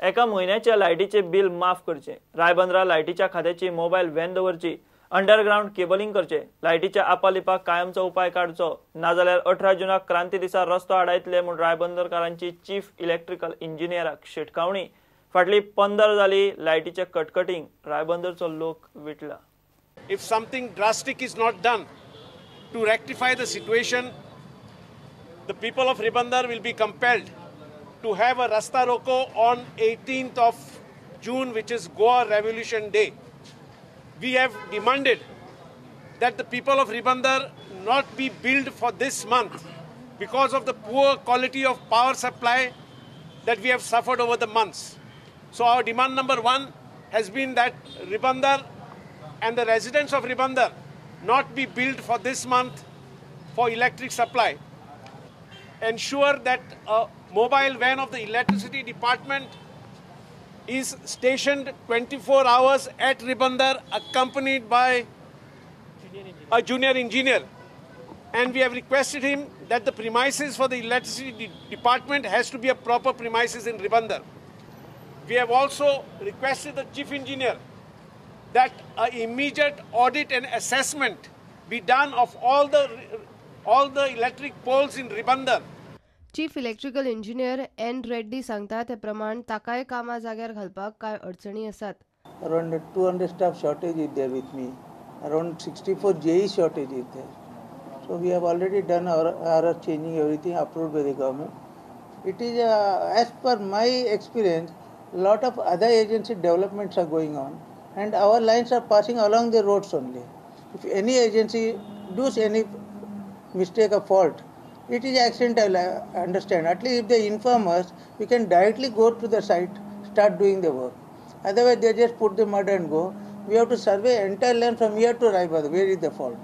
एका म्हयन्याच्या लायटीचे बिल माफ करचे, रायबंदरा लायटीच्या खात्याची मोबायल व्हॅन दवरची, अंडरग्रावंड केबलिंग करचे, लायटीच्या आपालिपाक कायमचो उपाय काडचो, नाजाल्यार 18 जूनाक क्रांती दिसा रस्तो आडायतले म्हूण रायबंदरकारांची चीफ इलेक्ट्रिकल इंजिनियराक शिटकावणी. फाटली 15 जाली लायटीचे कटकटींग रायबंदरचो लोक विटला. If something drastic is not done to rectify the situation, the people of Ribandar will be compelled to have a Rasta Roko on 18th of June, which is Goa Revolution Day. We have demanded that the people of Ribandar not be billed for this month because of the poor quality of power supply that we have suffered over the months. So our demand number 1 has been that Ribandar and the residents of Ribandar not be billed for this month for electric supply. Ensure that a mobile van of the electricity department is stationed 24 hours at Ribandar, accompanied by a junior engineer. And we have requested him that the premises for the electricity department has to be a proper premises in Ribandar. We have also requested the chief engineer that an immediate audit and assessment be done of all the electric poles in Ribandar. Chief electrical engineer N Reddy सांगता ते प्रमाण ताकाय कामां जाग्यार घालपाक कांय अडचणी आसात. Around 200 staff shortage is there with me. Around 64 JE shortage is there. So we have already done our changing everything approved by the government. It is as per my experience, lot of other agency developments are going on and our lines are passing along the roads only. If any agency does any mistake or fault, it is accidental, I understand. At least if they inform us, we can directly go to the site, start doing the work. Otherwise, they just put the mud and go. We have to survey entire land from here to Raibandar, where is the fault.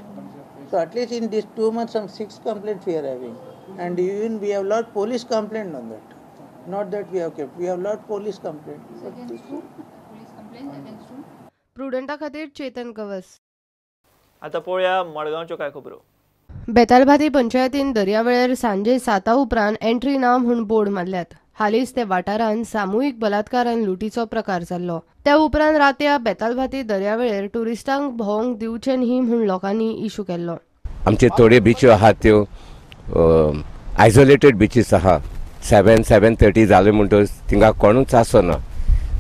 So at least in these 2 months, some 6 complaints we are having. And even we have lot police complaint on that. Not that we have kept, we have lot police complaint. Against who? Police complaint against who? प्रुडंटा खातीर चेतन कवस. आता पळोवया मडगांवच्यो काय खबरो. बेतालभाती पंचायतीन दर्यावेळेर सांजे 7 उपरांत entry ना म्हूण बोर्ड मारल्यात. हालींच ते वाठारांत सामुहीक बलात्कार आनी लुटीचो प्रकार जाल्लो. त्या उपरांत रातया बेतालभाती दर्यावेळेर ट्युरिस्टांक भोंवंक दिवचे न्ही म्हूण लोकांनी इशू केल्लो. आमचे थोडे बिच्यो आहात त्यो आयसोलेटेड बिचीस आहा. 7, 7:30 जाले म्हणटकच थिंगा कोणूच आसना.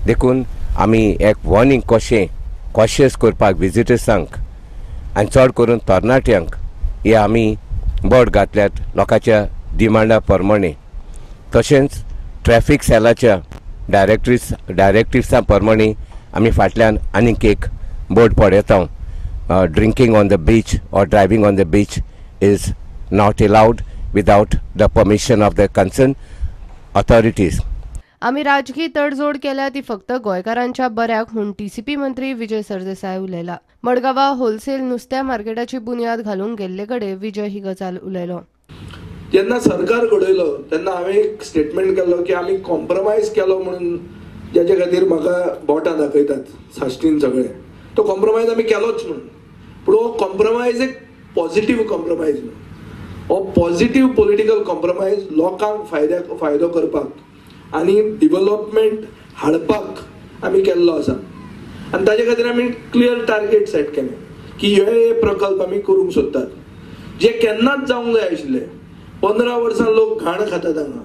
देखून आमी एक वॉर्निंग कशें कॉशियस करपाक विजिटर्सांक आनी चड करून तरणाट्यांक हे आमी बोर्ड घातल्यात लोकांच्या डिमांडा प्रमाणे. तशेंच ट्रॅफिक सेलाच्या डायरेक्टिव्सा प्रमाणे आमी फाटल्यान आनीक एक बोर्ड पळयता. Drinking on the beach or driving on the beach is not allowed without the permission of the concern authorities. आमी राजकीय तडजोड केल्या ती फक्त गोंयकारांच्या बऱ्याक म्हूण टीसीपी मंत्री विजय सरदेसाय उलयला. मडगांवा होलसेल नुस्त्या मार्केटाची बुन्याद घालूंक गेल्ले कडेन विजय ही गजाल उलयलो. जेन्ना सरकार घडयलो तेन्ना हांवें एक स्टेटमेंट केल्लो की आमी कॉम्प्रोमायज केलो म्हणून, जेचे खातीर म्हाका बोटां दाखयतात साश्टीन सगळे, तो कॉम्प्रोमायज आमी केलोच म्हणून. पूण हो कॉम्प्रोमायज एक पॉझिटीव कॉम्प्रोमायज न्हू, हो पॉझिटीव पॉलिटिकल कॉम्प्रोमायज लोकांक फायदो करपाक आनी डिवलपमेंट हाडपाक आमी केल्लो आसा. आनी ताजे खातीर आमी क्लियर टार्गेट सेट केलें की हे प्रकल्प आमी करूंक सोदतात, जे केन्नाच जावंक जाय आशिल्ले. 15 वर्सां लोक घाण खातात हांगा,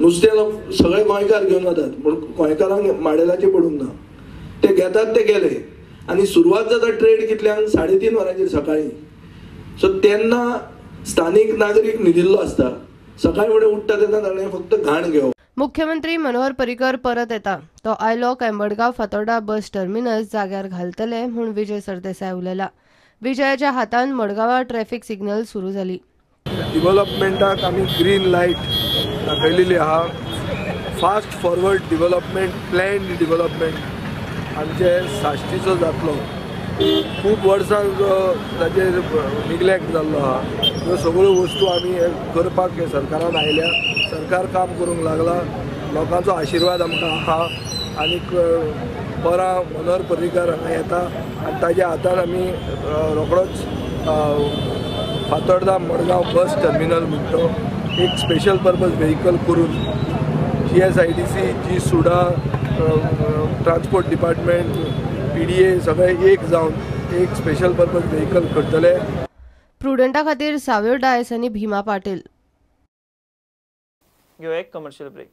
नुस्तें लोक सगळे गोंयकार घेवन वतात, पूण गोंयकारांक माडेलाचें पडूंक ना, ते घेतात ते गेले. आनी सुरवात जाता ट्रेड कितल्यांक 3:30 वरांचेर सकाळीं. सो तेन्ना स्थानीक नागरीक न्हिदिल्लो आसता, सकाळी फुडें उठ्ठा तेन्ना ताणें फक्त घाण घेवप. मुख्यमंत्री मनोहर पर्रीकर परत येता तो आयलो काय मडगांव फातोर्डा बस टर्मिनस जाग्यार घालतले म्हूण विजय सरदेसाय उलयला. विजयाच्या हातान मडगांवा ट्रॅफिक सिग्नल सुरू जाली. डिव्हलपमेंटाक आमी ग्रीन लायट दाखयलेली आहा. Fast forward development, planned development आमचे साश्टीचो जातलो. खूब वर्सां ताचेर निग्लेक्ट जाल्लो आहा. ह्यो सगळ्यो वस्तू आमी करपाक सरकारान आयल्या, सरकार काम करूंक लागला, लोकांचो आशिर्वाद आमकां आहा. आनीक परां मनोहर पर्रीकर हांगा येता आनी ताज्या हातान आमी रोखडोच फातोर्डा मडगांव बस टर्मिनल म्हणटो एक स्पेशल पर्पज व्हेकल करून GSIDC, G SUDA, transport department, PDA सगळे एक जावन एक स्पेशल पर्पज व्हेकल करतले. प्रुडंटा खातीर साव्यो डायस आनी भीमा पाटील. घेवया एक कमर्शियल ब्रेक.